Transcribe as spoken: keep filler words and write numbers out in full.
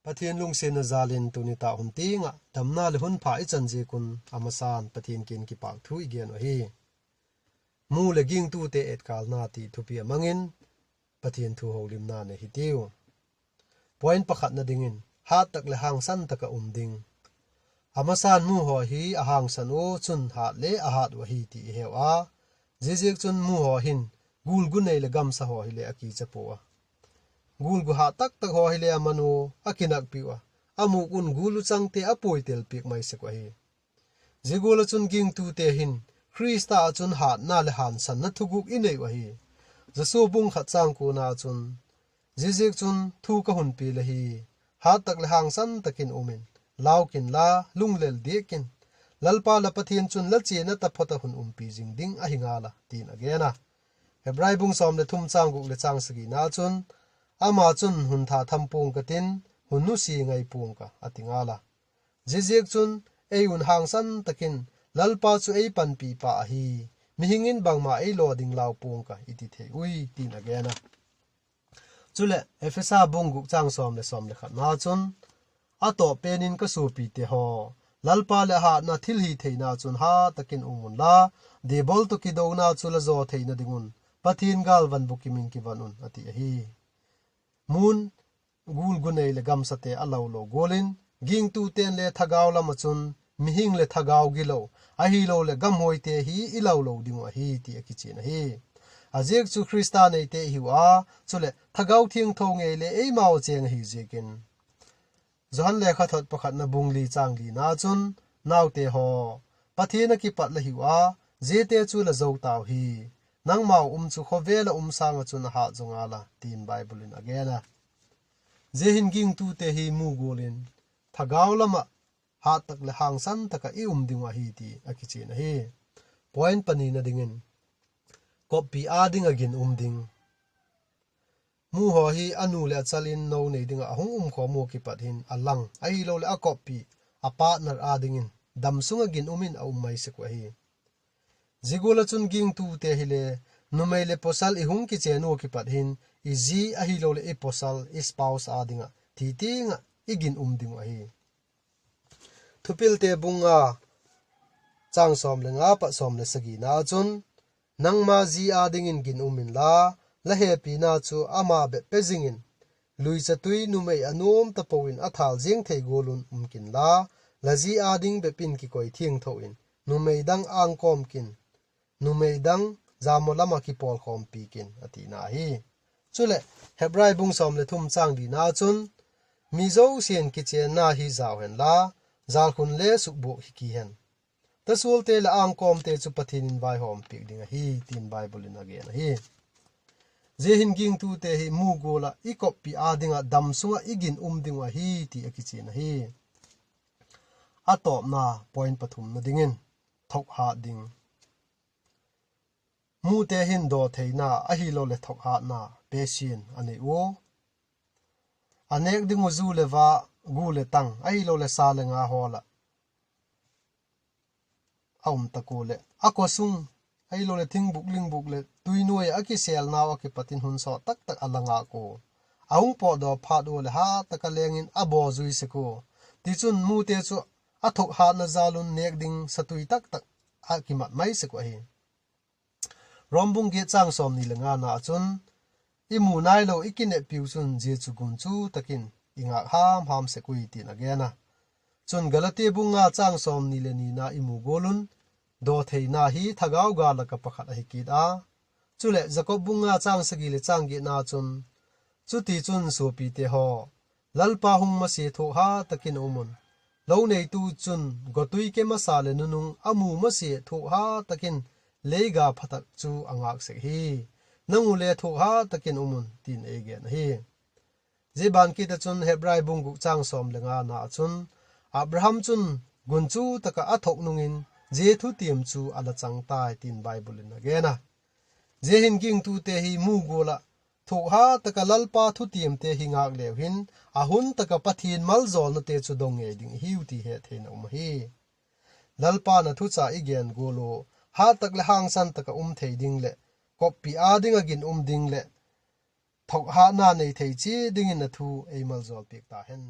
Pathian lungsiatna jal in tuni tak hun tiang ah damna leh hun pha i chan ziak un a masan Pathian kiang in kipâk thu i gen uh ahi. Mu leh gingtute etkâlna ti thupi a mang in Pathian thu holimna nei hitiu. Point pakhatna dingin, hat tak leh hangsan tak ah um ding. A masan mu haw hi a hangsan ua chun hat le a hat uh ahi ti i heu a. Ziaziakchun mu haw hin gul gu nei leh gamsa haw hile a kicha pua a. Gul gu hat tak tak haw hile a man ua, a kinakpiu a, a mûk un gul u changte a puai tel piak mai sek uh ahi. Zia gual ah chun gingtute hin Khrista ah chun hatna leh hangsanna thuguk i nei uh ahi. Joshua bung khat châng kuana chun, ziaziakchun thu ka hun pia la hi, hat tak leh hangsan tak in um in, lau kin la, lunglel diak in, Lalpa la Pathian chun la chiana taphot ah hun umpi zing ding ahi ngal a, ti'n a gen a. Hebrai bung sawm leh thum châng guk leh châng sagina chun, ama chun hun tha tham pua'ng ka tin, hun nusia ngai pua'ng ka, a ti ngal a. Ziaziakchun, ei un hangsan tak in, Lalpa chu ei panpipa ahi, mihing in bangma ei law ding lau pua'ng ka, i ti thei ui, ti'n a gen a. Chuleh Ephesa bung guk châng sawm leh sawm leh khatna chun, a tawp pen in ka suapite haw, Lalpa leh a hatna thilhi theina chun hat tak in um unla, diabol tawh kidona chu la zaw theina ding un, Pathian gâlvan bukim in kivan un, a ti ahi. Mu'n gul gu nei leh gamsate a lau lo gual in, gingtute'n le thagau lam ah chun mihing leh thagau gilo, ahiloleh gamhuaite hi i lau lo ding uh ahi ti a kichian ahi. A ziak chu Khrista neite i hiu a, chuleh Thagau Thiangtho ngei le eimau chêng ahi ziakin. Johan lekhathot pakhatna bung li châng lina chun, naute haw, Pathian ah kipat la hiu a, ziate chu la zo tau hi. Nangmau um chu khawvel ah um sâng ah chun a hat zaw ngal a, ti'n Bible in a gen a. Zia hin gingtute hi mu gual in, thagau lam ah hat tak leh hangsan tak ah i um ding uh ahi ti a kichian ahi. Point panina dingin, koppi â ding ah ginum ding. Mu haw hi a nu leh a chal in no nei ding ah a hung um khawm ua kipat hin a lang, ahiloleh a koppi, a partner â dingin damsung ah ginum in a um mai sek uh ahi. Zia gual ah chun gingtute hile, numei leh pawsal i hung kichen ua kipat hin, i zi ahiloleh i pawsal, i spouse â ding ah ti tiang ah i ginum ding uh ahi. Thupilte bung nga, châng sawm leh nga pat sawm leh sagina chun, nangma zi â dingin ginum inla, la hepina chu ama bep pe zing in, luicha tui numei a nuam tapo in a thâl ziang thei gual un um kinla, la zi â ding bep in kikoi thiangtho in, numei dang âng kawm kin, numei dang jamaw lam ah kipawlkhawmpi kin, a tina ahi. Chuleh, Hebrai bung sawm leh thum châng lina chun, mi zosia'n kichenna hi zau henla, jâlkhun le sukbuak hi ki hen. Tasualte leh âng kawmte chu Pathian in vaihawm piak ding ahi, ti'n Bible in a gen ahi. Zia hin gingtute hi mu gual ah i koppi â ding ah damsung ah i ginum ding uh ahi ti a kichian ahi. A tawpna, point pathumna dingin, thokhat ding. Mute hin dawtheina ahiloleh thokhatna, passion a nei ua. A nêk ding uh zu leh va, gu leh tang ahiloleh sa leh nga hawl ah a um tak ua leh, a kosung ahiloleh thingbuk lingbuk leh tuinuai ah a kisêlnau ah kipat in hun sawt tak tak a la ngâk ua. A hung pawtdaw phat ua leh hat tak a leng in a baw zui sek ua. Tichun mute chu a thokhatna jâl un nêk ding satui tak tak a kimat mai sek uh ahi. Rom bung giat châng sawmni leh ngana chun, i mu nailo i kineppiu chun zia chu gunchu tak in i ngâk ham ham sek ui, ti'n a gen a. Chun Galatia bung nga châng sawmni leh nina i mu gual un, dawtheina hi thagau gâl lak ah pakhat ahi kit a. Chuleh Jakob bung nga châng sagi leh châng giatna chun, chutichun suapite haw, Lalpa hung masia thuakhat tak in um un. Lo neitu chun gotui ke masa leh nunung a mu masia thuakhat tak in leiga pha tak chu a ngâk sek hi. Nang u le thuakhat tak in um un, ti'n ei gen ahi. Zia ban kit ah chun Hebrai bung guk châng sawm leh ngana ah chun, Abraham chun gunchu tak ah a thok nung in zia thutiam chu a la chang tai, ti'n Bible in a gen a. Zia hin gingtute hi mu gual ah, thuakhat tak ah Lalpa thutiamte hi ngâk leu hin, a hun tak ah Pathian maljawlnate chu dong ngei ding i hiu ti hettheina um ahi. Lalpa'n a thucha i gen gual ua, hat tak leh hangsan tak ah um thei ding leh, koppi â ding ah ginum ding leh, thokhatna nei thei chiat dingin a thu ei maljawlpiak ta hen.